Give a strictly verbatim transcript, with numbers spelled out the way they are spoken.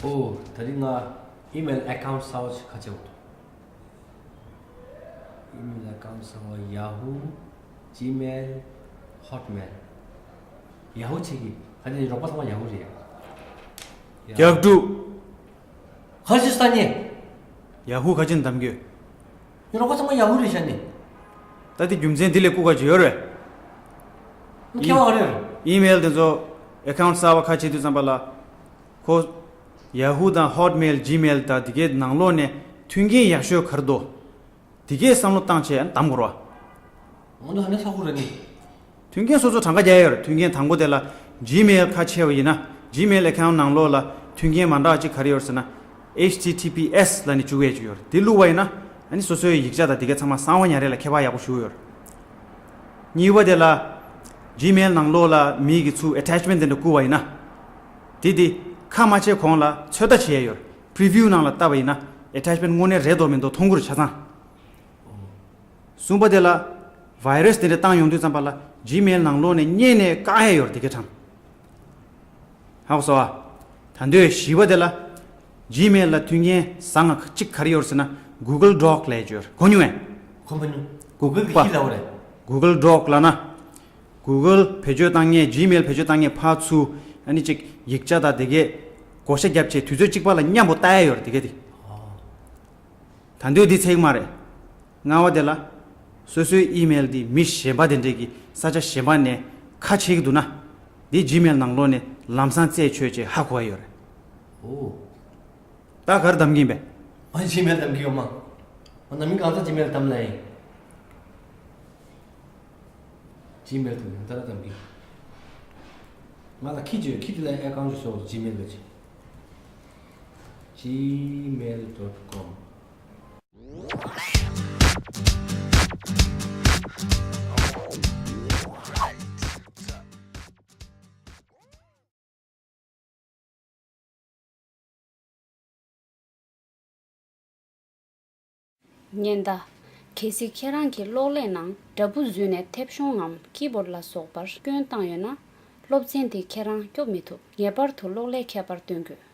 ཨོ། ད་རིང་ང་ཨི་མེལ་ཨེ་ཁའུན་ཊི་གསར་པ་ཞིག་ཁ་ཕྱེ་དགོས་འདུག་ཨི་མེལ་ཨེ་ཁའུན་ཊི་གསར་པ། Yahoo, Gmail, Hotmail། Yahoo ཕྱེ་གི། ཁ་ཅིག་རོགས་པ་ཚང་མ་Yahoo རེད་ཡ། རྒྱག་སྒྲུབ། ཁ་ཅིག་ས་ནི། Yahoo ག་ཅིག་འདམ་གི་ཡོད། ངའི་རོགས་པ་ཚང་མ་Yahoo རེད་ཤག་ནི། ད་དེ་རྒྱུ་མཚན་དེ་ལས་སྐུག་ག་ཅིག་ཡོད་རེད། ཁྱད་པར་ག་རེ་ཡོད་རེད། ཨི་མེལ་དེ་ཚོ་ཨེ་ཁའུན་ཊི་གསར་པ་ཁ་ཕྱེ་དུས་ཙམ་པ་ལ། ཁོ་Yahoo དང་Hotmail, Gmail དང་དེ་གའི་ནང་ལོགས་ནས་མཐུན་རྐྱེན་ཡག་ཤོས་ག་རེ་འདུག་དེ་གའི་བསམ་བློ་བཏང་བྱས་འདམ་དགོས་རེད་བ། འོ་ན་ཧ་ནས་ཧ་གོ་ར་ནི། མཐུན་རྐྱེན་སོ་སོ་གྲངས་ཀ་རྒྱག་ཡོད་རེད། མཐུན་རྐྱེན་དང་པོ་དེ་ལ་Gmail ཁ་ཕྱེ་བ་ཡིན་ན། Gmail ཨེ་ཁའུན་ཊི་ནང་ལོགས་ལ་མཐུན་རྐྱེན་མ་འདྲ་བ་གཅིག་ག་རེ་ཡོད་རེད་ཟེར་ན། H T T P S ལབ་ནས་བཅུག་ཡས་ཅིག་ཡོད་རེད། དེ་བླུགས་པ་ཡིན་ན། ཨ་ནི་སོ་སོའི་ཡིག་ཆ་དང་དེ་གའི་ཚང་མ་གསང་བ་ཉར་ཡས་ལ་ཁྱད་པར་ཡག་པོ་ཞེ་པོ་ཡོད་རེད། གཉིས་པ་དེ་ལ་Gmail ནང་ལོགས་ལ་མི་གིས་ཚུར་ཨེ་ཊེཆ་མེན་ཊི་དེ་འདྲ་བསྐུར་བ་ཡིན་ན། དེ་དེ་ཁ་མ་ཕྱེ་གོང་ལ་ཚོད་ལྟ་བྱེད་ཡས་ཡོད་རེད། པི་རི་བིའུ་ནང་ལ་བལྟས་པ་ཡིན་ན་ཨེ་ཊེཆ་མེན་ཊི་དངོས་གནས་རེད་འདུག་མི་འདུག་མཐོང་གི་རེད་ཆ་ཚང་། གསུམ་པ་དེ་ལ་virus དེ་འདྲ་བཏང་ཡོང་དུས་ཙམ་པ་ལ་Gmail ནང་ལོགས་ནས་རྙེད་ནས་བཀག་ཡས་ཡོད་རེད། དེ་གའི་གྲངས། ཧ་གོ་སོང་ཨ། ད་དུང་བཞི་པ་དེ་ལ་Gmail ལ་མཐུན་རྐྱེན་བཟང་ང་གཅིག་ག་རེ་ཡོད་རེད་ཟེར་ན། Google Doc ལབ་ཡས་ཅིག་ཡོད་རེད། གོ་མྱོང་ངས། གོ་མ་མྱོང་། Google གི་པ། ཤི་ལ་བ་རེད། Google Doc ལབ་ན། Google བེད་སྤྱོད་བཏང་མཁན། Gmail བེད་སྤྱོད་བཏང་མཁན་ཕར་ཚུར་ཨ་ནི་གཅིག་ཡིག་ཆ་དང་དེ་གའི་བགོ་བཤའ་བརྒྱབ་བྱས་དུས་ཚོད་གཅིག་པ་ལ་མཉམ་པོ་ལྟ་ཡས་ཡོད་རེད། དེ་གའི་དེ། ད་དུང་འདི་ཚད་མ་རེད། ལྔ་པ་དེ་ལ། སོ་སོའི་ཨི་མེལ་འདི་མི་གཞན་པ་དེ་འདྲས་ཀྱིས་ས་ཆ་གཞན་པ་ནས་ཁ་ཕྱེ་གི་འདུག་ན། འདི་Gmail ནང་ལོགས་ནས་ལམ་སང་རྩད་ཆོད་བྱས་ཧ་གོ་ཡ་ཡོད་རེད། ཨོ། ད་ག་རེ་གདམ་གྱི་ཡིན་པས། ཨ། Gmail གདམ་གྱི་ཡོད་མ། ཨ། ནམ་མི་གང་ཚ་Gmail གདམ་ལ་ཡིན། Gmail དུ་ཡང་ད་ར་གདམ་གྱི། ང་ལ་ཁྱི་ཅིག་ཡོད། ཁྱི་དེ་ལ་ཨེ་ཁའུན་ཊི་ཅིག་བཟོ། Gmail གི་ཅིག Gmail dot com། ཉེན་བརྡ། གལ་སྲིད་ཁྱེད་རང་གི་གློག་ཀླད་ནང་དྲ་འབུ་བཟོས་ནས་མཐེབ་གཞོང་ངམ་ཀི་བོར་ཌ་ལ་སོགས་པར་སྐྱོན་བཏང་ཡོད་ན། སློབ་ཚན་དེ་ཁྱེད་རང་སྐྱོབ་མི་ཐུབ། ངེས་པར་དུ་གློག་ཀླད་ཁྱད་པར་སྟོན་དགོས།